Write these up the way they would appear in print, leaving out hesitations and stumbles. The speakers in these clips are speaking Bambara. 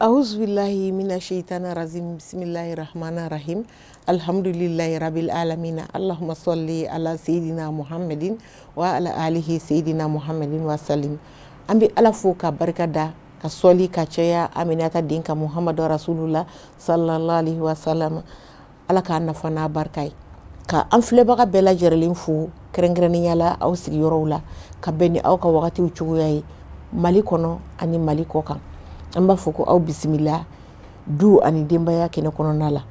Auzubillahi mina shaitani rajim. Bismillahi rahmani rahim. Alhamdulillahi rabbil alamin. Allahumma salli ala sayyidina Muhammadin wa ala alihi sayyidina Muhammadin wa sallim. An bɛ Ala fo ka barika da, ka sɔli ka caya Aminata den kan Muhammadu Rasulullah sallallahu alaihi wa sallam. Ala k'a nafa n'a barika ye. Ka an filɛbaga bɛɛ lajɛlen fo kɛrɛnkɛrɛnnenya la aw sigiyɔrɔw la, ka bɛn ni aw ka wagatiw cogoya ye Mali kɔnɔ ani Mali kɔ kan. An b'a fɔ ko aw bisimila du ani denbaya kɛnɛ kɔnɔna la.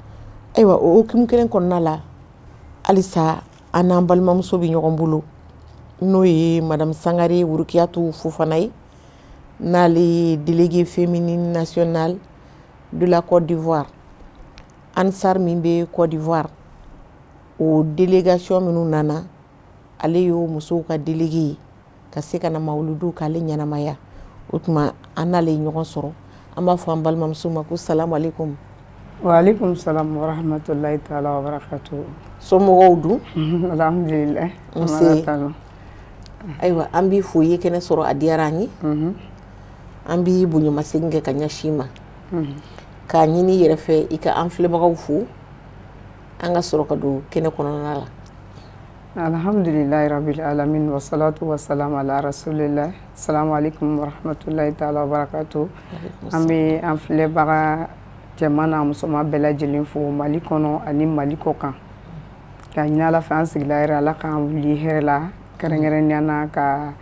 Ayiwa, o hukumu kelen kɔnɔna la, halisa an n'an balimamuso bɛ ɲɔgɔn bolo, n'o ye Madame Sangare Wurukiyatu Fofana ye, n'ale ye délégué féminine nationale de la Côte d'Ivoire, Ansar min bɛ Côte d'Ivoire, o délégation minnu nana, ale y'o musow ka délégué ye ka se ka na mawuludu k'ale ɲɛnamaya. O tuma an n'ale ye ɲɔgɔn sɔrɔ. An b'a fɔ an balimamuso ma ko salamu aleykum. Wa aleykum salam wa rahmatulahi taala wa barakatuh. Somɔgɔw dun? Alhamdulilayi. Nse. Ayiwa, an b'i fo, i ye kɛnɛ sɔrɔ, a diyara an ye. An b'i bonyamasegin kɛ ka ɲɛsin i ma, k'a ɲini i yɛrɛ fɛ i ka an filɛbagaw fo, an ka sɔrɔ ka don kɛnɛ kɔnɔna la. Alhamdulilayi rabbil alamin, wa salatu wa salam ala rasulillah. Assalamu alaikum wa rahmatulahi taala wa barakatuh. An bɛ an filɛbaga cɛman n'a musoman bɛɛ lajɛlen fo Mali kɔnɔ ani Mali kɔ kan, ka ɲini Ala fɛ, an sigila hɛrɛ, Ala k'an wuli hɛrɛ la. Kɛrɛnkɛrɛnnenya na, ka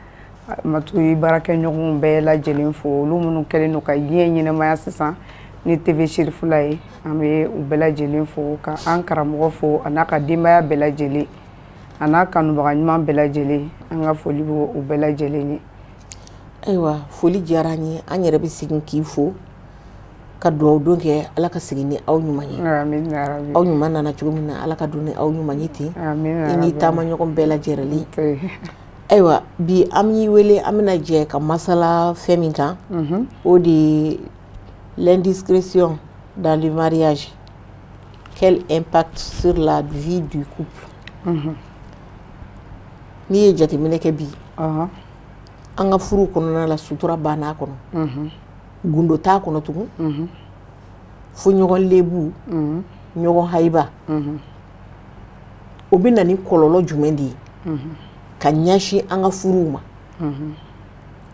matuyi baarakɛɲɔgɔnw bɛɛ lajɛlen fo, olu minnu kɛlen don ka diɲɛ ɲɛnɛmaya sisan ni TV Cherifula ye. An bɛ u bɛɛ lajɛlen fo, ka an karamɔgɔ fo, a n'a ka denbaya bɛɛ lajɛlen, a n'a kanubaga ɲuman bɛɛ lajɛlen. An ka foli bɛ u bɛɛ lajɛlen ye. Ayiwa, foli diyara an ye. An yɛrɛ bɛ segin k'i fo ka dugawu don kɛ, Ala ka segin ni aw ɲuman ye. Aw ɲuman nana cogo min na, Ala ka don ni aw ɲuman ye ten, i ni taama ɲɔgɔn bɛɛ lajɛlen. Ayiwa, bi an b'i wele, an bɛna jɛ ka masala fɛn min kan, o de ye l'indiscrétion dans le mariage, quel impact sur la vie du couple. N'i ye jateminɛ kɛ bi, an ka furu kɔnɔna la, sutura banna a kɔnɔ, gundo t'a kɔnɔ tugun, fo ɲɔgɔn lebu, ɲɔgɔn hayiba. O bɛ na ni kɔlɔlɔ jumɛn de ye ka ɲɛsin an ka furuw ma,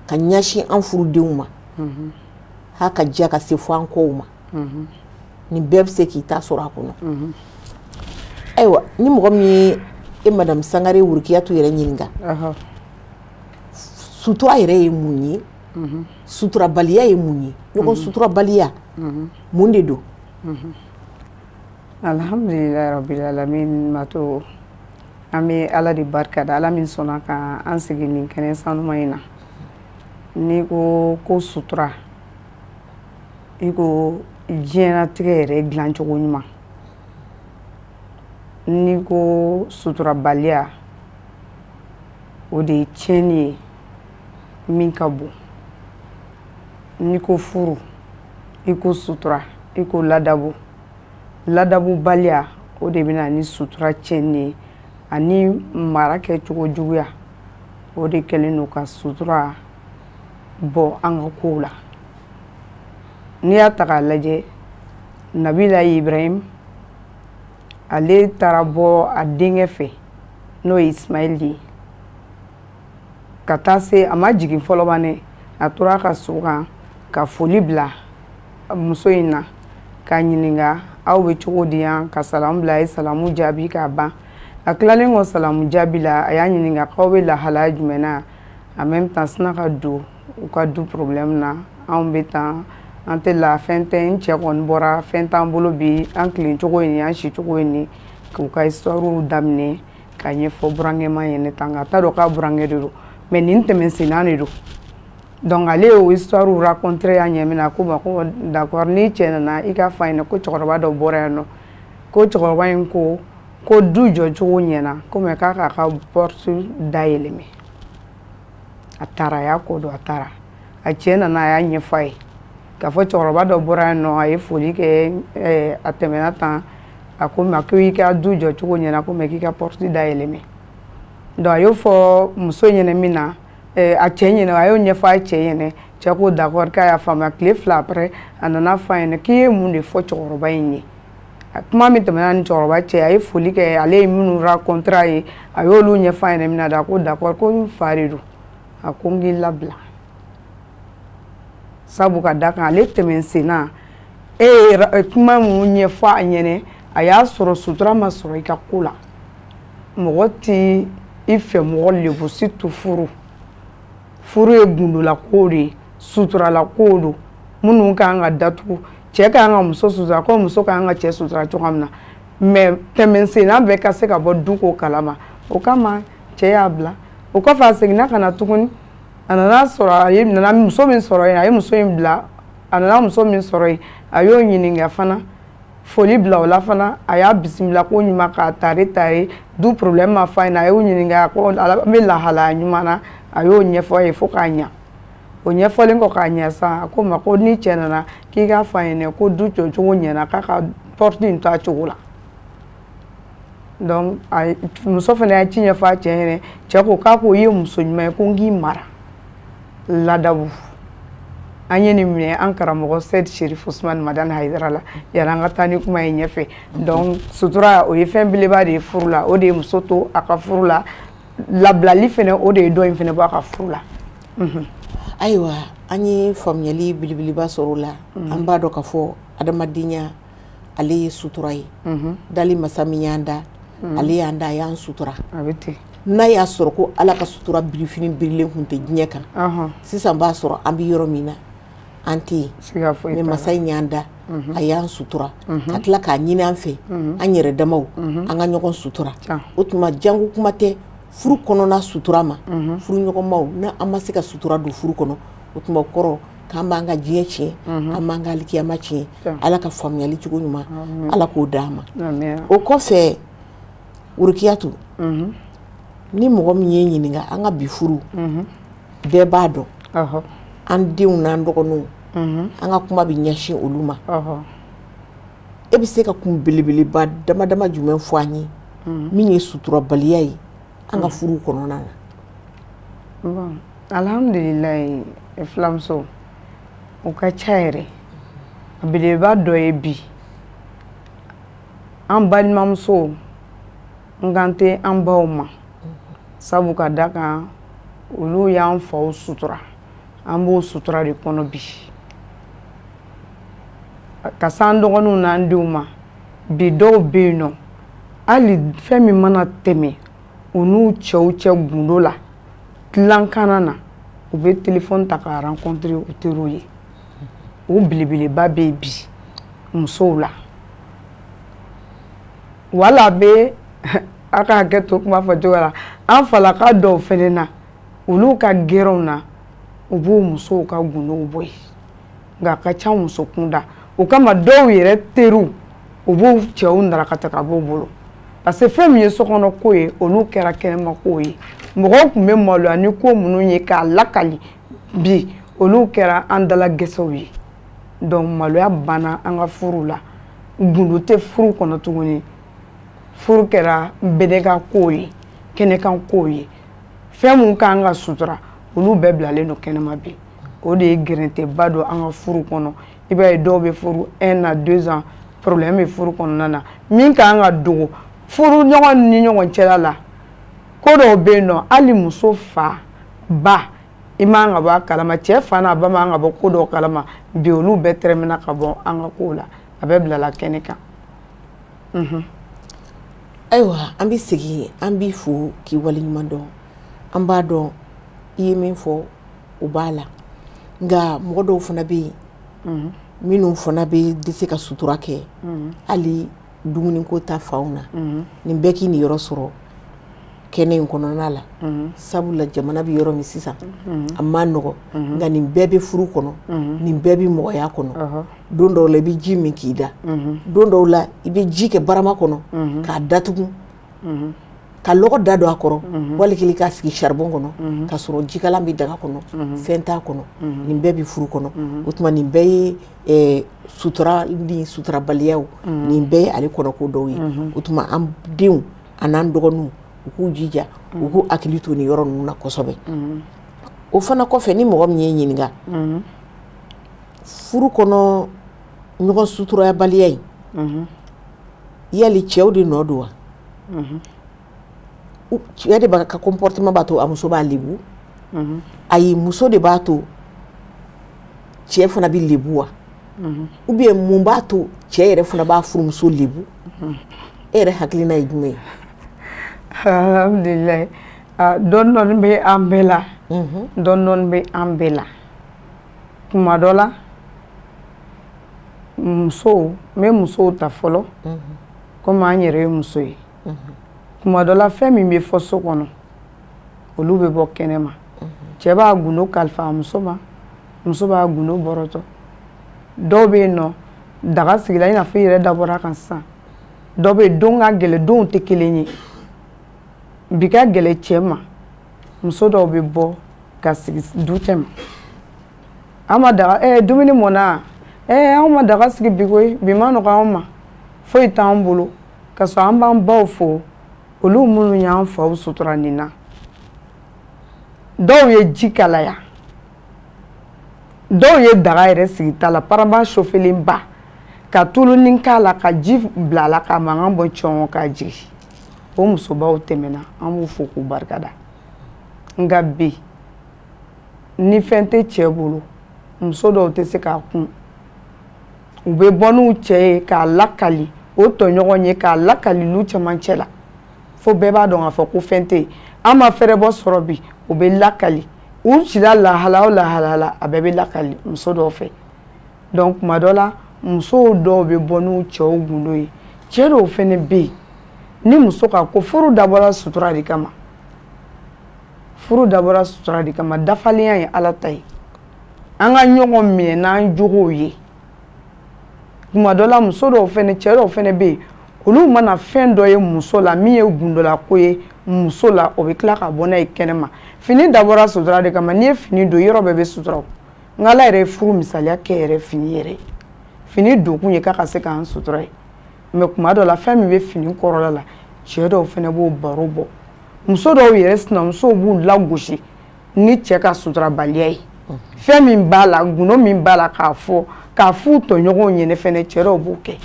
ka ɲɛsin an furudenw ma, ha ka diya ka se fo an kɔw ma? Nin bɛɛ bɛ se k'i ta sɔrɔ a kɔnɔ. Ayiwa, ni mɔgɔ min ye e Madame Sangare Wurukiyatu yɛrɛ ɲininka, sutura yɛrɛ ye mun ye, suturabaliya ye mun ye, ɲɔgɔn suturabaliya mun de don? Alhamdulilayi rabbil alamin. Mato, an bɛ Ala de barika da, Ala min sɔnna ka an sigi nin kɛnɛ sanuma in na. N'i ko ko sutura, i ko diɲɛlatigɛ yɛrɛ dilancogo ɲuman. N'i ko suturabaliya, o de ye tiɲɛni ye min ka bon. N'i ko furu, i ko sutura, i ko ladabu. Ladabubaliya, o de bɛ na ni sutura tiɲɛni ye, ani mara kɛcogo juguya, o de kɛlen don ka sutura bɔ an ka kow la. N'i y'a ta k'a lajɛ, Nabila Ibrahim, ale taara bɔ a denkɛ fɛ, n'o ye Ismaël ye, ka taa se a ma jigin fɔlɔ banɛ, a tora a ka so kan ka foli bila muso in na, k'a ɲininka aw bɛ cogo di yan, ka salamu bila. A ye salamu jaabi k'a ban. A tilalen kɔ salamu jaabi la, a y'a ɲininka k'aw bɛ lahalaya jumɛn na. En même temps, sina ka don u ka du problème na: anw bɛ tan, an tɛ la, fɛn tɛ n cɛ kɔni bɔra, fɛn t'an bolo bi, an tilen cogo ye nin, an si cogo ye nin. K'u ka histoire daminɛ ka ɲɛfɔ burankɛma ye. Ne tan nka a t'a dɔn k'a burankɛ de don, mais nin tɛmɛsenna de don. Donc ale y'o histoire raconter a ɲɛ min na, ko ma ko d'accord, ni cɛ nana, i ka f'a ɲɛna ko cɛkɔrɔba dɔ bɔra yan nɔ, ko cɛkɔrɔba in ko ko du jɔcogo ɲɛna ko, mais k'a k'a ka porte dayɛlɛmɛ. A taara, a y'a ko don, a taara, a cɛ nana, a y'a ɲɛfɔ a ye k'a fɔ cɛkɔrɔba dɔ bɔra yan nɔ, a ye foli kɛ, a tɛmɛna tan, a ko ma ko i ka du jɔcogo ɲɛna ko, mais k'i ka porte dayɛlɛmɛ. Donc a y'o fɔ muso ɲɛna min na. A cɛ ɲɛna, a y'o ɲɛfɔ a cɛ ɲɛna. Cɛ ko d'accord, k'a y'a faamuya. Tile 2 après, a nana fɔ a ɲɛna k'i ye mun de fɔ cɛkɔrɔba in ye? Kuma min tɛmɛna ni cɛkɔrɔba cɛ, a ye foli kɛ, ale ye minnu rencontré a ye, a y'olu ɲɛfɔ a ɲɛna. Min na da, a ko d'accord, ko n fa de don. A ko n k'i labila, sabu ka da kan ale tɛmɛ senna, e ye kuma minnu ɲɛfɔ a ɲɛna, a y'a sɔrɔ sutura ma sɔrɔ i ka ko la. Mɔgɔ ti i fɛ mɔgɔ lebu, surtout furu. Furu ye gundola ko de ye, suturala ko don. Minnu kan ka datugu, cɛ ka kan ka muso sutura ko muso ka kan ka cɛ sutura cogoya min na, mais tɛmɛsenna bɛɛ ka se ka bɔ du ko kalama. O kama cɛ y'a bila. O kɔfɛ, a seginna ka na tuguni. A nana sɔrɔ a ye nana muso min sɔrɔ yen, a ye muso in bila. A nana muso min sɔrɔ yen, a y'o ɲininka fana, foli bila o la fana. A y'a bisimila ko ɲuman k'a tare tare, du problème ma fɔ a ɲɛna. A y'o ɲininka ko an bɛ lahalaya ɲuman na, a y'o ɲɛfɔ a ye fo k'a ɲa. O ɲɛfɔlen kɔ k'a ɲɛ sa, a ko ma ko ni cɛ nana, k'i k'a fɔ a ɲɛna ko du jɔcogo ɲɛna, k'a ka porte in to a cogo la. Donc a muso fana y'a ci ɲɛfɔ a cɛ ɲɛna. Cɛ ko k'a ko i ye muso ɲuman ye, ko n k'i mara ladabu. An ye nin minɛ an karamɔgɔ Seyidi Sherif Usumani Madani Hayidara la. Yani an ka taa ni kuma ye ɲɛfɛ, donc sutura, o ye fɛn beleba de ye furu la. O de ye muso to a ka furu la. Labilali fɛnɛ, o de ye dɔ in fɛnɛ bɔ a ka furu la. Ayiwa, an ye faamuyali belebeleba sɔrɔ o la. An b'a dɔn k'a fɔ adamadenya, ale ye sutura ye. Dali masa min y'an da, ale y'an da, a y'an sutura. A bɛ ten. N'a y'a sɔrɔ ko Ala ka sutura birifini birilen tun tɛ diɲɛ kan sisan, b'a sɔrɔ an bɛ yɔrɔ min na, an tɛ yen. Siga foyi mais t'a la. Masa in y'an da, a y'an sutura, ka tila k'a ɲini an fɛ, an yɛrɛ damaw, an ka ɲɔgɔn sutura. O tuma, jango kuma tɛ furu kɔnɔna sutura ma. Furu ɲɔgɔnmaw, ni an ma se ka sutura don furu kɔnɔ, o tuma o kɔrɔ k'an b'an ka diɲɛ tiɲɛ, an b'an ka alikiyama tiɲɛ. Ala ka faamuyali cogo ɲuman, Ala k'o d'an ma. O kɔfɛ, Worokiyatu, ni mɔgɔ min ye ɲininka, an ka bi furu, bɛɛ b'a dɔn, an denw n'an dɔgɔninw, an ka kuma bɛ ɲɛsin olu ma. E bɛ se ka kun belebeleba dama dama jumɛn fɔ an ye min ye suturabaliya ye an ka furu kɔnɔna na? Bon, alhamdulilayi, filamuso, o ka ca yɛrɛ. A belebeleba dɔ ye bi, an balimamuso, n kan tɛ an baw ma, sabu ka da kan olu y'an faw sutura, an b'o sutura de kɔnɔ bi ka s'an dɔgɔninw n'an denw ma. Bi dɔw bɛ yen nɔ, hali fɛn min mana tɛmɛ u n'u cɛw cɛ gundo la, tilankana na, u bɛ telefɔni ta ka rencontrer u teriw ye. O belebeleba bɛ yen bi musow la. Wala bɛ a ka hakɛ to kuma fɔ cogo la, an falaka dɔw fɛnɛ na, olu ka gɛrɛnw na, u b'u musow ka gundow bɔ yen, nka a ka ca muso kunda. O kama dɔw yɛrɛ teriw, u b'u cɛw narakata ka b'u bolo, parce que fɛn min ye sokɔnɔ ko ye, olu kɛra kɛnɛma kow ye. Mɔgɔw tun bɛ maloya ni ko minnu ye k'a lakali, bi olu kɛra an dala gɛsɛw ye. Donc maloya banna an ka furu la, gundo tɛ furu kɔnɔ tuguni. Furu kɛra bɛnɛkan kow ye, kɛnɛkan kow ye. Fɛn mun kan ka sutura, olu bɛɛ bilalen don kɛnɛma bi. O de ye gɛrɛntɛba don an ka furu kɔnɔ. I b'a ye dɔw bɛ furu 1 à 2 ans, problème bɛ furu kɔnɔna na. Min kan ka dogo furu ɲɔgɔn ni ɲɔgɔn cɛla la, ko dɔw bɛ yen nɔ, hali muso fa ba, i man ka bɔ a kalama, cɛ fa n'a ba man ka bɔ ko dɔw kalama. Bi olu bɛɛ tɛrɛmɛna ka bɔ an ka kow la, a bɛɛ bilala kɛnɛ kan. Ayiwa, an bɛ segin, an b'i fo k'i waleɲuman dɔn. An b'a dɔn i ye min fɔ, o b'a la, nka mɔgɔ dɔw fana bɛ yen minnu fana bɛ dɛsɛ ka sutura kɛ, hali dumuniko ta fanw na. Nin bɛɛ k'i niyɔrɔ sɔrɔ kɛnɛ in kɔnɔna la, sabula jamana bɛ yɔrɔ min sisan, a ma nɔgɔ. Nka nin bɛɛ bɛ furu kɔnɔ, nin bɛɛ bɛ mɔgɔya kɔnɔ. Don dɔw la, i bɛ ji min k'i da, don dɔw la, i bɛ ji kɛ barama kɔnɔ k'a datugu, ka lɔgɔ da don a kɔrɔ, wali kelen k'a sigi charbon kɔnɔ, k'a sɔrɔ jikalan bɛ daga kɔnɔ, fɛn t'a kɔnɔ. Nin bɛɛ bɛ furu kɔnɔ. O tuma, nin bɛɛ ye sutura ni suturabaliyaw, nin bɛɛ ye ale kɔnɔko dɔw ye. O tuma, an denw an'an dɔgɔninw, u k'u jija, u k'u hakili to nin yɔrɔ ninnu na kosɛbɛ. O fana kɔfɛ, ni mɔgɔ min ye ɲininka, furu kɔnɔ ɲɔgɔn suturayabaliya in, yali cɛw de nɔ don wa? Cɛ de b'a ka comportement b'a to a muso b'a lebu? Ayi, muso de b'a to cɛ fana bɛ lebu wa? Ou bien mun b'a to cɛ yɛrɛ fana b'a furumuso lebu? E yɛrɛ hakilina ye jumɛn ye? Alhamdulilayi, dɔɔni dɔɔni bɛ an bɛɛ la, dɔɔni dɔɔni bɛ an bɛɛ la. Kuma dɔ la, musow, n bɛ musow ta fɔlɔ, komi an yɛrɛ ye muso ye. Kuma dɔ la, fɛn min bɛ fɔ so kɔnɔ, olu bɛ bɔ kɛnɛ ma. Cɛ b'a gundo kalifa a muso ma, muso b'a gundo bɔrɔtɔ. Dɔw bɛ yen nɔ, daga sigila, i n'a fɔ i yɛrɛ dabɔra a kan sisan. Dɔ bɛ yen, don ka gɛlɛn, donw tɛ kelen ye. Bi ka gɛlɛn cɛ ma, muso dɔw bɛ bɔ ka sigi du cɛ ma. An ma daga, dumuni mɔnna, anw ma daga sigi bi koyi, bi ma nɔgɔ anw ma, foyi t'an bolo. Ka sɔrɔ an b'an baw fo, olu minnu y'an faw sutura nin na. Dɔw ye ji kalaya, dɔw ye daga yɛrɛ sigi ta la, paraba sofelen ba, ka tuluni k'a la, ka ji bila a la, ka mankan bɔ cɔn ka jigin. O musobaw tɛmɛna, an b'u fo k'u barikada. Nka bi, ni fɛn tɛ cɛ bolo, muso dɔw tɛ se k'a kun. U bɛ bɔ n'u cɛ ye k'a lakali o tɔɲɔgɔn ye, k'a lakali lu cɛmancɛ la, fo bɛɛ b'a dɔn k'a fɔ ko fɛn tɛ yen. An ma fɛrɛbɔ sɔrɔ bi, o bɛ lakali. U cila lahala o lahala la, a bɛɛ bɛ lakali muso dɔw fɛ. Donc kuma dɔ la, musow dɔw bɛ bɔ n'u cɛw gundo ye. Cɛ dɔw fɛnɛ bɛ yen, ni muso ka ko, furu dabɔra sutura de kama, furu dabɔra sutura de kama. Dafalenya ye Ala ta ye. An ka ɲɔgɔn minɛ n'an jogow ye. Kuma dɔ la, muso dɔw fɛnɛ, cɛ dɔw fɛnɛ bɛ yen, olu mana fɛn dɔ ye muso la min ye gundolako ye muso la, o bɛ tila ka bɔ n'a ye kɛnɛma. Fini dabɔra sutura de kama. N'i ye fini don, yɔrɔ bɛɛ bɛ sutura. O nka Ala yɛrɛ ye furu misaliya kɛ yɛrɛ fini yɛrɛ ye. Fini donkun ye k'a ka se k'an sutura ye. Mais kuma dɔ la, fɛn min bɛ fini kɔrɔla la, cɛ dɔw fɛnɛ b'o baro bɔ. Muso dɔw yɛrɛ sinamusow b'u lagosi ni cɛ ka suturabaliya ye. Fɛn min b'a la, gundo min b'a la, k'a fɔ, k'a f'u tɔɲɔgɔnw ɲɛnɛ fɛnɛ, cɛ dɔw b'o kɛ,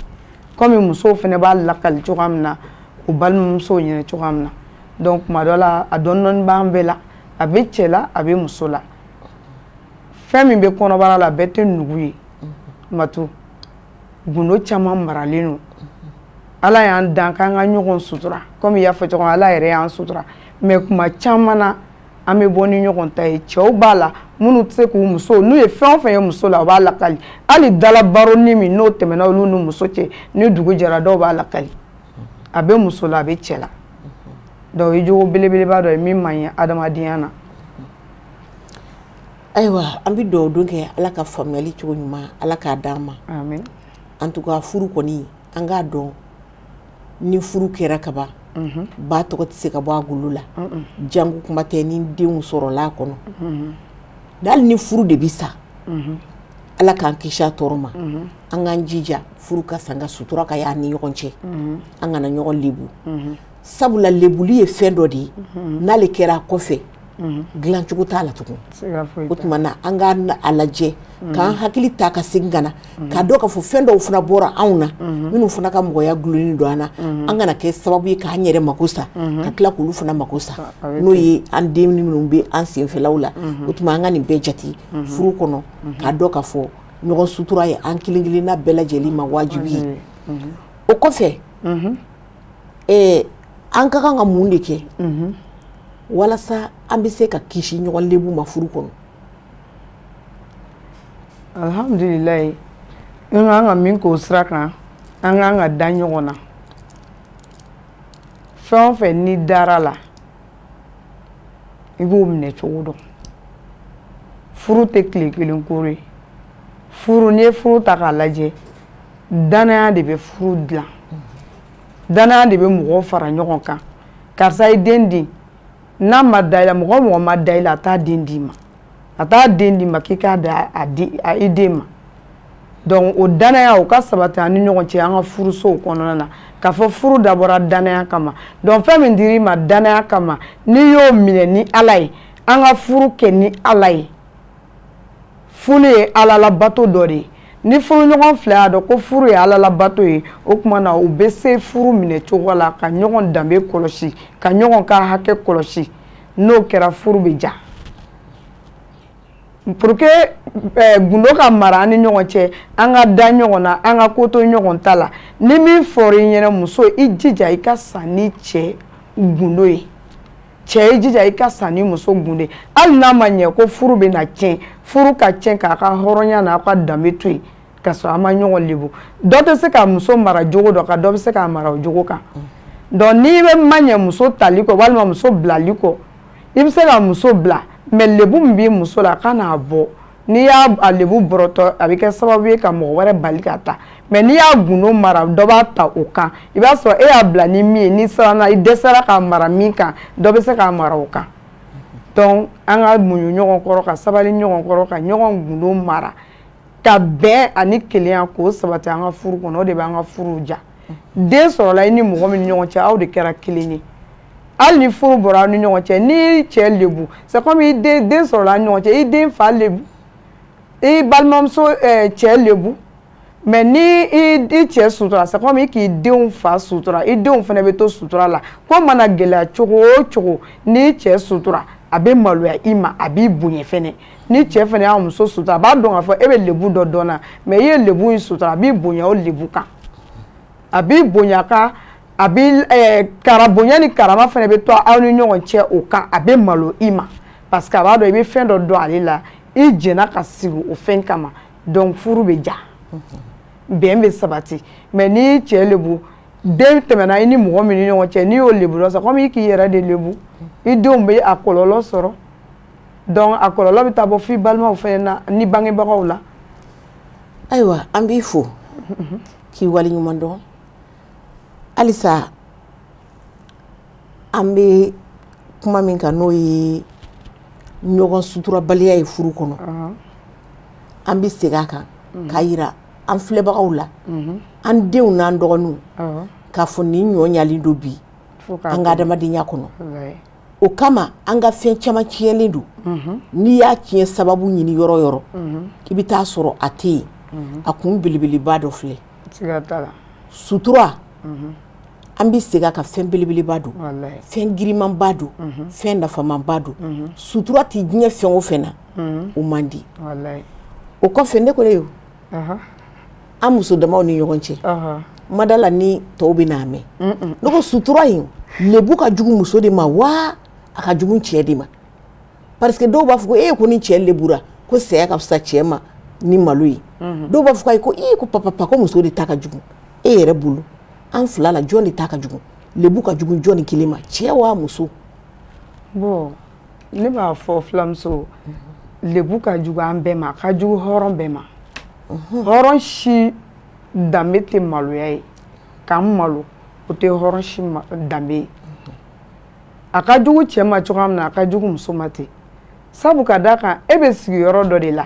komi musow fɛnɛ b'a lakali cogoya min na u balimamusow ɲɛnɛ cogoya min na. Donc kuma dɔ la, a dɔɔni dɔɔni b'an bɛɛ la, a bɛ cɛ la, a bɛ muso la. Fɛn min bɛ kɔnɔbara la, a bɛɛ tɛ nugu ye. Matu, gundo caman maralen don. Ala y'an dan k'an ka ɲɔgɔn sutura, komi i y'a fɔ cogo min, Ala yɛrɛ y'an sutura. Mais kuma caman na, an bɛ bɔ ni ɲɔgɔn ta ye. Cɛw b'a la, minnu tɛ se k'u muso, n'u ye fɛn o fɛn ye muso la, u b'a lakali. Hali dalabaroni min n'o tɛmɛna olu ni muso cɛ, ni dugu jɛra, dɔw b'a lakali. A bɛ muso la, a bɛ cɛ la. Donc o ye jogo belebeleba dɔ ye min man ɲi adamadenya na. Ayiwa, an bɛ dugawu don kɛ, Ala ka faamuyali cogo ɲuman, Ala k'a d'an ma. Amin. En tout cas, furu kɔni, an k'a dɔn, ni furu kɛra kaban, ba tɔgɔ tɛ se ka bɔ a golo la. Jango kuma tɛ ni denw sɔrɔla a kɔnɔ. Hali ni furu de bɛ sa, Ala k'an kisi a tɔɔrɔ ma, an k'an jija furu ka san ka sutura ka y'an ni ɲɔgɔn cɛ. An kana ɲɔgɔn lebu, sabula lebuli ye fɛn dɔ de ye, n'ale kɛra a kɔfɛ, dilancogo t'a la tugun. Siga foyi O t'a. tuma na, an k'an a lajɛ k'an hakili ta ka segin ka na k'a dɔn k'a fɔ fɛn dɔw fana bɔra anw na, minnu fana ka mɔgɔya gulonnen don an na. An kana kɛ sababu ye k'an yɛrɛ mako sa, ka tila k'olu fana mako sa, A bɛ n'o ye an den minnu bɛ an senfɛlaw la. O tuma, an ka nin bɛɛ jate furu kɔnɔ, k'a dɔn k'a fɔ ɲɔgɔn sutura ye an kelen kelenna bɛɛ lajɛlen ma wajibi ye. O kɔfɛ, an ka kan ka mun de kɛ walasa an bɛ se ka kisi ɲɔgɔn lebu ma furu kɔnɔ? Alhamdulilayi, an kan ka min k'o sira kan, an kan ka da ɲɔgɔn na. Fɛn o fɛn n'i dara la, i b'o minɛ cogo dɔn. Furu tɛ tile kelen ko ye. Furu, n'i ye furu ta k'a lajɛ, danaya de bɛ furu dilan, danaya de bɛ mɔgɔw fara ɲɔgɔn kan. Karisa ye den di, n'a ma da i la, mɔgɔ o mɔgɔ ma da i la, a t'a den d'i ma, a t'a den d'i ma k'i k'a da a di a i den ma. Donc o danaya, o ka sabati an ni ɲɔgɔn cɛ an ka furusow kɔnɔna na, k'a fɔ furu dabɔra danaya kama. Donc fɛn min dir'i ma danaya kama, n'i y'o minɛ ni Ala ye, An ka furu kɛ ni Ala ye. Furu ye Ala labato dɔ de ye. Ni furuɲɔgɔn fila y'a dɔn ko furu ye Ala labato ye, o tuma na u bɛ se furu minɛ cogo la ka ɲɔgɔn danbe kɔlɔsi, ka ɲɔgɔn ka hakɛ kɔlɔsi. N'o kɛra furu bɛ ja. Pour que gundo ka mara an ni ɲɔgɔn cɛ, an ka da ɲɔgɔn na, an ka ko to ɲɔgɔn ta la. Ni min fɔra i ɲɛna, muso, i jija i ka san ni cɛ gundo ye. Cɛ, i jija i ka san ni muso gundo ye. Hali n'a ma ɲɛ ko furu bɛna tiɲɛ, furu ka tiɲɛ k'a ka hɔrɔnya n'a ka danbe to yen, ka sɔrɔ an ma ɲɔgɔn lebu. Dɔ tɛ se ka muso mara jogo dɔ kan, dɔ bɛ se k'a mara o jogo kan. Donc n'i bɛ ma ɲɛ muso tali kɔ walima muso bilali kɔ, i bɛ se ka muso bila, mais lebu min b'i muso la, a ka n'a bɔ. N'i y'a lebu bɔrɔtɔ, a bɛ kɛ sababu ye ka mɔgɔ wɛrɛ bali ka taa. Mais n'i y'a gundo mara, dɔ b'a ta o kan. I b'a sɔrɔ e y'a bila ni min ye, n'i siranna, i dɛsɛra k'a mara min kan, dɔ bɛ se k'a mara o kan. Donc an ka muɲu ɲɔgɔn kɔrɔ, ka sabali ɲɔgɔn kɔrɔ, ka ɲɔgɔn gundo mara, ka bɛn ani kelenya k'o sabati an ka furu kɔnɔ. O de b'an ka furu ja. Den sɔrɔla i ni mɔgɔ min ni ɲɔgɔn cɛ, aw de kɛra kelen ye. Hali ni furu bɔra aw ni ɲɔgɔn cɛ, n'i cɛ lebu, c'est comme i den sɔrɔla aw ni ɲɔgɔn cɛ, i den fa lebu, i balimamuso cɛ lebu. Mais ni i cɛ sutura, c'est comme i k'i denw fa sutura, i denw fana bɛ to sutura la. Ko mana gɛlɛya cogo o cogo, n'i cɛ sutura, a bɛ maloya i ma, a b'i bonya fɛnɛ. Ni cɛ fana y'a muso sutura, a b'a dɔn k'a fɔ e bɛ lebu dɔ dɔn na, mais i ye lebu in sutura, a b'i bonya o lebu kan. A b'i bonya ka a b'i kara bonya ni karama fana bɛ to aw ni ɲɔgɔn cɛ o kan, a bɛ malo i ma, parce que a b'a dɔn i bɛ fɛn dɔ dɔn ale la, i jɛnna ka sigi o fɛn kama. Donc furu bɛ ja, bɛn bɛ sabati. Mais n'i cɛ lebu, den tɛmɛna i ni mɔgɔ min ni ɲɔgɔn cɛ, n'i y'o lebu dɔrɔn, c'est comme i k'i yɛrɛ de lebu, i denw bɛ a kɔlɔlɔ sɔrɔ. Donc a kɔlɔlɔ bɛ taa bɔ f'i balimaw fana na ni bangebagaw la. Ayiwa, an b'i fo k'i waleɲuman dɔn. Halisa an bɛ kuma min kan, n'o ye ɲɔgɔn suturabaliya ye furu kɔnɔ, an bɛ segin a kan k'a yira an filɛbagaw la, an denw n'an dɔgɔninw, k'a fɔ nin ɲɔ ɲalen don bi an ka adamadenya kɔnɔ. O kama an ka fɛn caman tiɲɛlen don. N'i y'a tiɲɛ sababu ɲini yɔrɔ o yɔrɔ, i bɛ taa sɔrɔ a tɛ yen. A kun belebeleba dɔ filɛ, sutura. An bɛ segin a kan, fɛn belebeleba don, fɛn girimanba don, fɛn nafamanba don. Sutura tɛ diɲɛ fɛn o fɛn na, o man di. O kɔfɛ, ne ko ne an muso damaw ni ɲɔgɔn cɛ, madala ni tɔw bɛ n'a mɛn, ne ko sutura in lebu ka jugu muso de ma wa a ka jugu cɛ de ma? Parce que dɔw b'a fɔ ko e ko ni cɛ lebura, ko saya ka fisa cɛ ma ni malo ye. Dɔw b'a fɔ ko ayi, ko ee ko papa ko muso de ta ka jugu. E yɛrɛ bolo, an fila la, jɔn de ta ka jugu? Lebu ka jugu jɔn ni kelen ma, cɛ wa muso? Bon, ne b'a fɔ filamuso, lebu ka jugu an bɛɛ ma, a ka jugu hɔrɔn bɛɛ ma. Hɔrɔn si danbe tɛ maloya ye, k'an malo o tɛ hɔrɔn si danbe ye. A ka jugu cɛ ma cogoya min na, a ka jugu muso ma ten. Sabu ka d'a kan, e bɛ sigi yɔrɔ dɔ de la,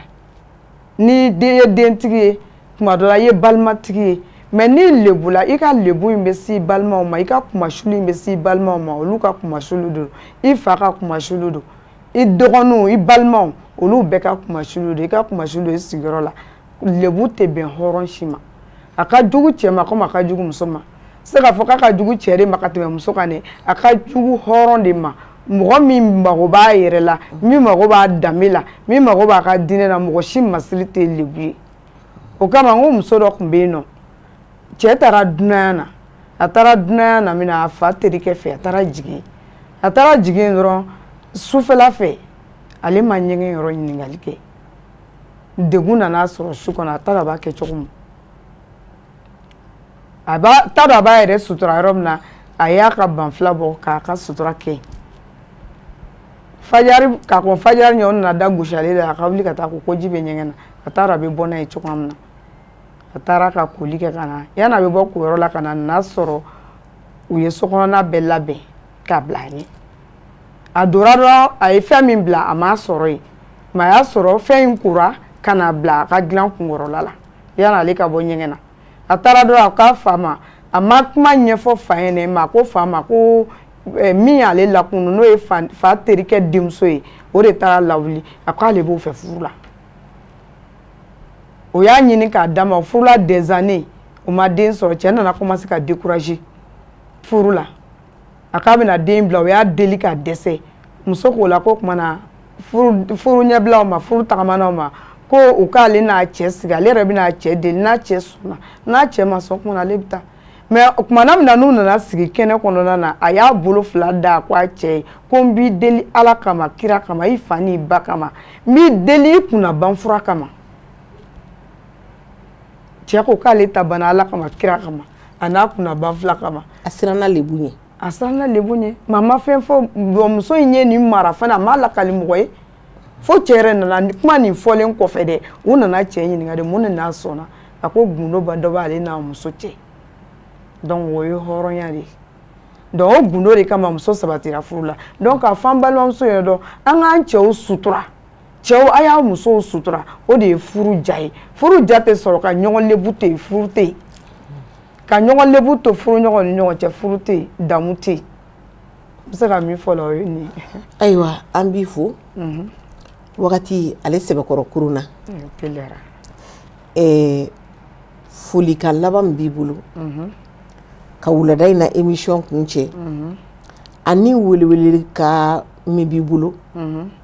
ni den ye dentigi ye, tuma dɔ la i ye balimatigi ye, mais n'i lebula, i ka lebu in bɛ s'i balimaw ma, i ka kumasuli in bɛ s'i balimaw ma, olu ka kumasuli don, i fa ka kumasuli don, i dɔgɔninw, i balimaw, olu bɛɛ ka kumasuli don, i ka kumasuli don i sigiyɔrɔ la. Lebu tɛ bɛn hɔrɔn si ma. A ka jugu cɛ ma komi a ka jugu muso ma. Se k'a fɔ k'a ka jugu cɛ de ma ka tɛmɛ muso kan dɛ, a ka jugu hɔrɔn de ma. Mɔgɔ min mago b'a yɛrɛ la, min mago b'a danbe la, min mago b'a ka diinɛ la, mɔgɔ si masiri tɛ lebu ye. O kama n ko muso dɔ tun bɛ yen nɔ, cɛ taara dunanya na, a taara dunanya na min na, a fa terikɛ fɛ, a taara jigin. A taara jigin dɔrɔn sufɛla fɛ, ale ma ɲɛgɛn yɔrɔ ɲininkali kɛ. Degun nana sɔrɔ su kɔnɔ, a t'a dɔn a b'a kɛ cogo min. A b'a t'a dɔn a b'a yɛrɛ sutura yɔrɔ min na, a y'a ka banfula bɔ k'a ka sutura kɛ. Fajari k'a kɔn fajari ɲɛ, o nana da gosi ale la, a ka wuli ka taa ko ji bɛ ɲɛgɛn na, a t'a dɔn a bɛ bɔ n'a ye cogoya min na. A taara ka koli kɛ ka na, yanni a bɛ bɔ koyɔrɔ la ka na, n'a sɔrɔ u ye sokɔnɔna bɛɛ labɛn k'a bila a ɲɛ. A donna dɔrɔn, a ye fɛn min bila, a m'a sɔrɔ yen, mais a y'a sɔrɔ fɛn in kora ka na bila a ka dilan kunkɔrɔla la yanni ale ka bɔ ɲɛgɛn na. A taara dɔrɔn, a k'a fa ma, a ma kuma ɲɛfɔ fa ɲɛna, mais a ko fa ma ko Min y'ale lakunu n'o ye fa terikɛ denmuso ye, o de taara lawuli, a ko ale b'o fɛ furu la. O y'a ɲini k'a d'a ma, furula des années, o ma den sɔrɔ. Cɛ nana commencer ka décourager furu la, a k'a bɛna den bila. O y'a deli ka dɛsɛ. Muso k'o la ko tuma na furu ɲɛbilaw ma, furu tagamanaw ma, ko u k'ale n'a cɛ sigi, ale yɛrɛ bɛna cɛ deli, n'a cɛ sɔnna, n'a cɛ ma sɔn, kuma na ale bɛ taa. Mais kumana min na n'u nana sigi kɛnɛ kɔnɔna na, a y'a bolo fila da, a ko a cɛ ye ko n b'i deli Ala kama, kira kama, i fa n'i ba kama, n b'i deli i kunna banfura kama. Cɛ ko k'ale ta banna Ala kama, kira kama, a n'a kunna banfula kama. A siranna lebu ɲɛ. A siranna lebu ɲɛ. Maa ma fɛn fɔ. Muso in ye nin mara fana, a m'a lakali mɔgɔ ye. Fo cɛ yɛrɛ nana kuma nin fɔlen kɔfɛ dɛ, u nana cɛ ɲininka de mun de n'a sɔnna. A ko gundo ba dɔ b'ale n'a muso cɛ. Donc o ye hɔrɔnya de ye. Donc o gundo de kama muso sabatira furu la. Donc k'a fɔ an balimamuso yɛrɛ dɔn, an k'an cɛw sutura. Cɛw, a y'a musow sutura, o de ye furu ja ye. Furu ja tɛ sɔrɔ ka ɲɔgɔn lebu to yen, furu tɛ yen. Ka ɲɔgɔn lebu to furu ɲɔgɔn ni ɲɔgɔn cɛ, furu tɛ yen, damu tɛ yen. N bɛ se ka min fɔ la, o ye nin ye. Ayiwa, an b'i fo. Wagati ale sɛbɛkɔrɔ kurun na. Teliyara. Folikan laban min b'i bolo ka wulada in na émission kun cɛ, ani welewele ka min b'i bolo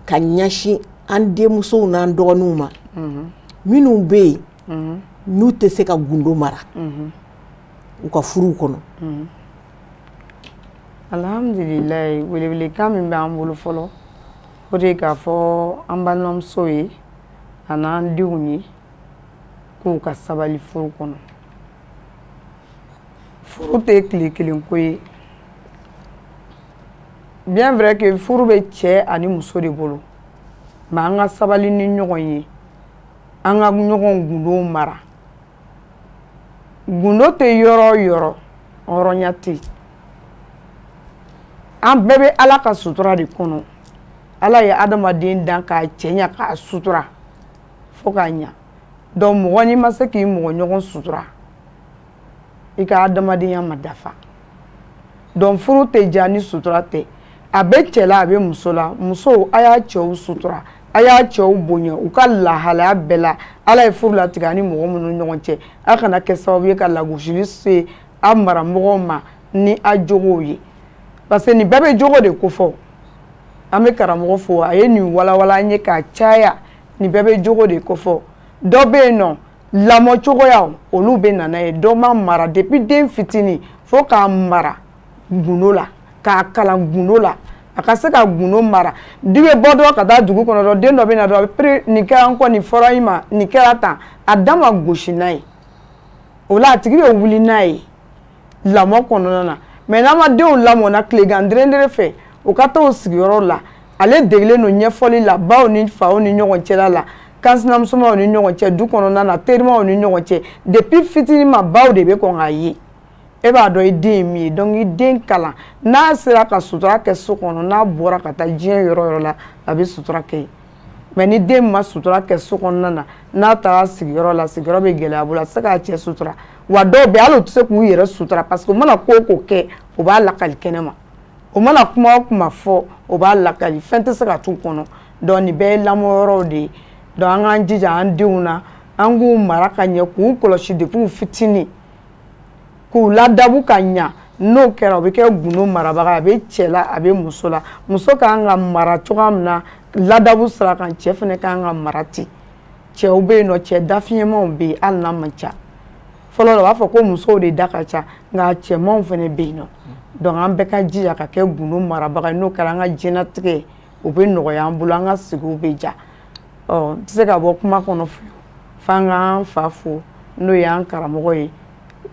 ka ɲɛsin an denmusow n'an dɔgɔninw ma minnu bɛ yen n'u tɛ se ka gundo mara u ka furuw kɔnɔ? Alhamdulilayi, welewelekan min b'an bolo fɔlɔ, o de ye k'a fɔ an balimamusow ye a n'an denw ye k'u ka sabali furu kɔnɔ. Furu tɛ tile kelen ko ye. Bien vrai que furu bɛ cɛ ani muso de bolo, mais an ka sabali ni ɲɔgɔn ye, an ka ɲɔgɔn gundo mara. Gundo tɛ yɔrɔ o yɔrɔ, hɔrɔnya tɛ yen. An bɛɛ bɛ Ala ka sutura de kɔnɔ. Ala ye adamaden dan k'a cɛ ɲɛ, k'a sutura fo k'a ɲa. Donc mɔgɔ n'i ma se k'i mɔgɔ ɲɔgɔn sutura, i ka adamadenya ma dafa. Donc furu tɛ diya ni sutura tɛ. A bɛ cɛ la, a bɛ muso la. Musow, a y'a cɛw sutura, a y'a cɛw bonya u ka lahalaya bɛɛ la. Ala ye furu latigɛ ani mɔgɔ minnu ɲɔgɔn cɛ, a kana kɛ sababu ye ka lagosili se a maramɔgɔw ma ni a jogow ye, parce que nin bɛɛ bɛ jogo de kofɔ. An bɛ karamɔgɔ fo, a ye nin walawala an ye k'a caya. Nin bɛɛ bɛ jogo de kofɔ. Dɔ bɛ yen nɔ, lamɔ cogoyaw olu bɛ na n'a ye. Dɔ ma mara depuis den fitinin fo k'a mara gundo la, k'a kalan gundo la, a ka se ka gundo mara. Du bɛ bɔ dɔrɔn ka taa dugu kɔnɔ dɔrɔn, den dɔ bɛ na dɔrɔn, pere nin kɛra n kɔ, nin fɔra i ma, nin kɛra tan, a da ma gosi n'a ye. O la a tigi bɛ wuli n'a ye lamɔ kɔnɔna na. Mais n'an ma denw lamɔna tilegan derendere fɛ, u ka t'o sigiyɔrɔ la, ale degelen don ɲɛfɔli la baw ni faw ni ɲɔgɔn cɛla la, kansinamusomaw ni ɲɔgɔn cɛ, du kɔnɔna na, terimaw ni ɲɔgɔn cɛ. Depuis fitinin ma, baw de bɛ kɔn k'a ye. E b'a dɔn i den ye min ye. Donc i den kalan, n'a sera ka sutura kɛ so kɔnɔ, n'a bɔra ka taa diɲɛ yɔrɔ yɔrɔ la, a bɛ sutura kɛ yen. Mais ni den ma sutura kɛ so kɔnɔna na, n'a taara sigiyɔrɔ la, sigiyɔrɔ bɛ gɛlɛya a bolo, a tɛ se k'a cɛ sutura. Wa dɔw bɛ yen, hali u tɛ se k'u yɛrɛ sutura, parce que u mana ko o ko kɛ, u b'a lakali kɛnɛ ma. O mana kuma o kuma fɔ, o b'a lakali, fɛn tɛ se ka t'u kɔnɔ. Donc nin bɛɛ ye lamɔyɔrɔw de ye. Donc an k'an jija an denw na, an k'u mara ka ɲɛ, k'u kɔlɔsi depuis u fitinin, k'u ladabu ka ɲa. N'o kɛra, o bɛ kɛ gundo marabaga ye. A bɛ cɛ la, a bɛ muso la. Muso ka kan ka mara cogoya min na ladabu sira kan, cɛ fana ka kan ka mara ten. Cɛw bɛ yen nɔ, cɛ dafiɲɛmanw bɛ yen, hali n'a man ca. Fɔlɔ la, u b'a fɔ ko musow de da ka ca, nka cɛmanw fana bɛ yen nɔ. Donc an bɛɛ ka jija ka kɛ gundo marabaga ye. N'o kɛra, an ka diɲɛlatigɛ o bɛ nɔgɔya an bolo, an ka sigiw bɛ diya. Ɔ n tɛ se ka bɔ kuma kɔnɔ fiyewu f'an k'an fa fo, n'o y'an karamɔgɔ ye,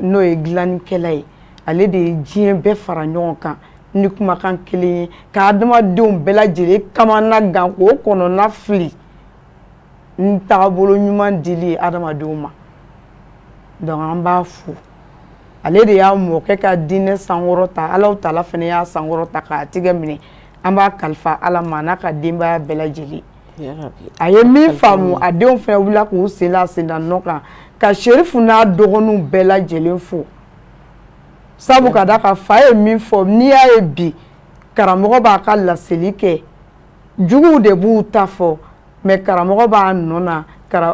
n'o ye dilannikɛla ye. Ale de ye diɲɛ bɛɛ fara ɲɔgɔn kan ni kumakan kelen ye, ka adamadenw bɛɛ lajɛlen kamana gan, k'o kɔnɔna fili ni taabolo ɲuman dili ye adamadenw ma. Donc an b'a fo, ale de y'a mɔkɛ ka diinɛ sankɔrɔta. Alahu taala fana y'a sankɔrɔta k'a tigɛ minɛ. An b'a kalifa Ala ma n'a ka denbaya bɛɛ lajɛlen. A ye min faamu, a denw fana wulila k'u sen la sen da nɔ kan, ka Serifu n'a dɔgɔninw bɛɛ lajɛlen fo, sabu ka d'a kan fa ye min fɔ, n'i y'a ye bi Karamɔgɔ b'a ka laseli kɛ, juguw de b'u ta fɔ, mais karamɔgɔ b'a nɔ na.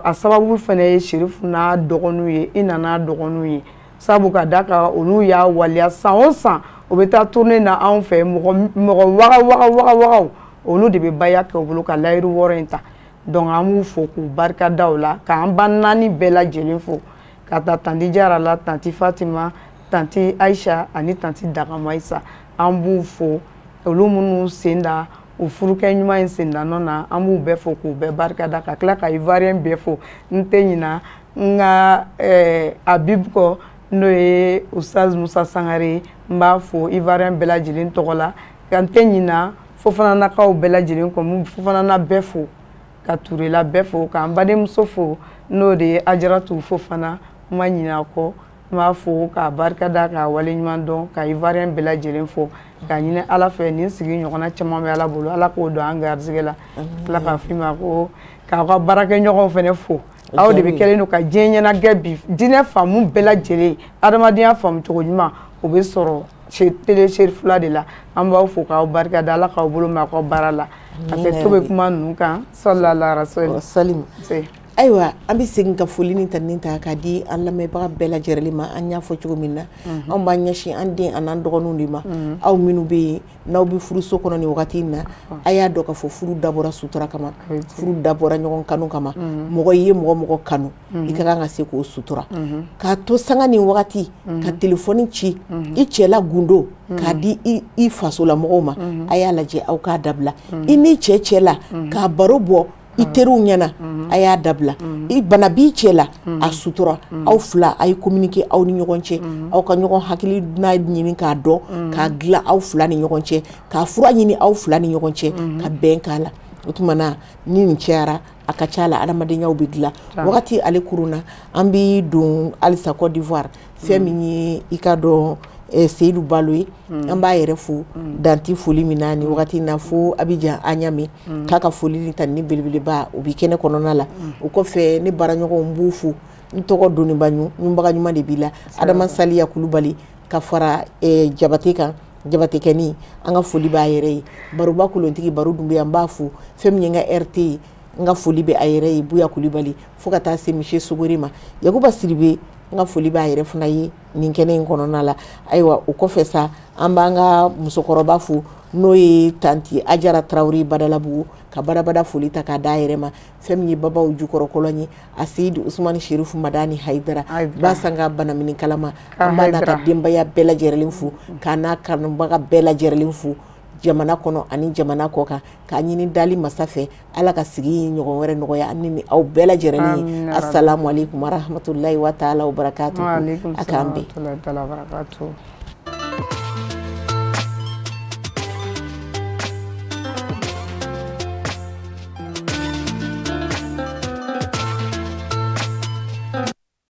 A sababu fana ye Serifu n'a dɔgɔninw ye, i nana dɔgɔninw ye, sabu ka da kan olu y'a waleya san o san u bɛ taa tournée na anw fɛ, mɔgɔ waga waga waga wagaw olu de bɛ baya kɛ u bolo ka layiru 6 in ta. Donc an b'u fo k'u barika da o la, k'an ba naani bɛɛ lajɛlen fo, ka taa tanti Jara la, tanti Fatima, tanti Aisha ani tanti Dagamayisa. An b'u fo, olu minnu sen da o furukɛ ɲuman in sendanɔ na, an b'u bɛɛ fo k'u bɛɛ barika da, ka tila ka Ivoirien bɛɛ fo. N tɛ ɲina n ka Habib kɔ, n'o ye Oustaz Musa Sangare, n b'a fo Ivoirien bɛɛ lajɛlen tɔgɔ la. Ka n tɛ ɲina Fofananakaw bɛɛ lajɛlen kɔ, n bɛ Fofanana bɛɛ fo, ka Turela bɛɛ fo, k'an badenmuso fo, n'o de ye Ajaratu Fofana, n ma ɲinɛ a kɔ. N b'a fo k'a barika da, k'a waleɲuman dɔn, ka Ivoirien bɛɛ lajɛlen fo, k'a ɲini Ala fɛ nin sigi ɲɔgɔnna caman bɛ Ala bolo, Ala k'o don an garijɛgɛ la. Tila k'a f'i ma ko k'aw ka baarakɛɲɔgɔnw fana fo, aw de bɛ kɛlen don ka diɲɛ ɲɛnajɛ bi, diinɛ faamu bɛɛ lajɛlen, adamadenya faamu cogo ɲuman o bɛ sɔrɔ télé Cherifla de la. An b'aw fo k'aw barika da, Ala k'aw bolo mɛn aw ka baara la. A kɛ to bɛ kuma ninnu kan, sallallahu alaihi wa sallam. Ayiwa, an bɛ segin ka foli ni tanuni ta k'a di an lamɛnbaga bɛɛ lajɛlen ma. An y'a fɔ cogo min na, anw b'an ɲɛsin an den an'an dɔgɔninw de ma. Aw minnu bɛ yen n'aw bɛ furuso kɔnɔ nin wagati in na, a y'a dɔn k'a fɔ furu dabɔra sutura kama, furu dabɔra ɲɔgɔn kanu kama. Mɔgɔ i ye mɔgɔ kanu, i ka kan ka se k'o sutura. K'a to sanga ni wagati ka telefɔni ci i cɛla gundo k'a di i fasolamɔgɔw ma, a y'a lajɛ aw k'a dabila. I n'i cɛ la k'a baro bɔ i teriw ɲɛna, a y'a dabila. I bana b'i cɛ la, a sutura. Aw fila a ye communiquer aw ni ɲɔgɔn cɛ, aw ka ɲɔgɔn hakili n'a ɲini k'a dɔn, k'a dilan aw fila ni ɲɔgɔn cɛ, k'a fura ɲini aw fila ni ɲɔgɔn cɛ, ka bɛn k'a la. O tuma na ni nin cayara, a ka ca la adamadenya bɛ dilan. Wagati ale kurunna, an bɛ don halisa Côte d'Ivoire, fɛn min ye i ka dɔn Seydou Balo ye, an b'a yɛrɛ fo danti foli min na nin wagati in na, fo Abidjan Aɲame k'a ka foli ni tanuni belebeleba o bi kɛnɛ kɔnɔna la. O kɔfɛ ne baaraɲɔgɔnw b'u fo, n tɔgɔ Doniba ɲunbaga ɲuman de b'i la, Adama Saliya Kulubali ka fara Jabate kan, Jabatekɛni, an ka foli b'a yɛrɛ ye. Baroba kolontigi Baro Dunbe, an b'a fo. Fɛn min ye n ka RT ye, n ka foli bɛ a yɛrɛ ye, Buya Kulibali, fo ka taa se Monsieur Sogore ma. Yakuba Sidibe, n ka foli b'a yɛrɛ fana ye nin kɛnɛ in kɔnɔna la. Ayiwa, o kɔfɛ sa, an b'an ka musokɔrɔba fo, n'o ye tanti Ajara Tarawele Badalabugu, ka badabada foli ta k'a d'a yɛrɛ ma. Fɛn min ye babaw jukɔrɔkɔlɔn ye, a Seyidu Usumani Serifu Madani Hayidara, ba sanga banamini kalama, an b'a n'a ka denbaya bɛɛ lajɛlen fo, k'a n'a kanubaga bɛɛ lajɛlen fo, jamana kɔnɔ ani jamana kɔ kan, k'a ɲini dali masa fɛ, Ala ka sigi ɲɔgɔn wɛrɛ nɔgɔya an ni aw bɛɛ lajɛlen ye. Assalamu alaikum warahmatullahi wa ta'ala wa barakatuh. A k'an bɛn.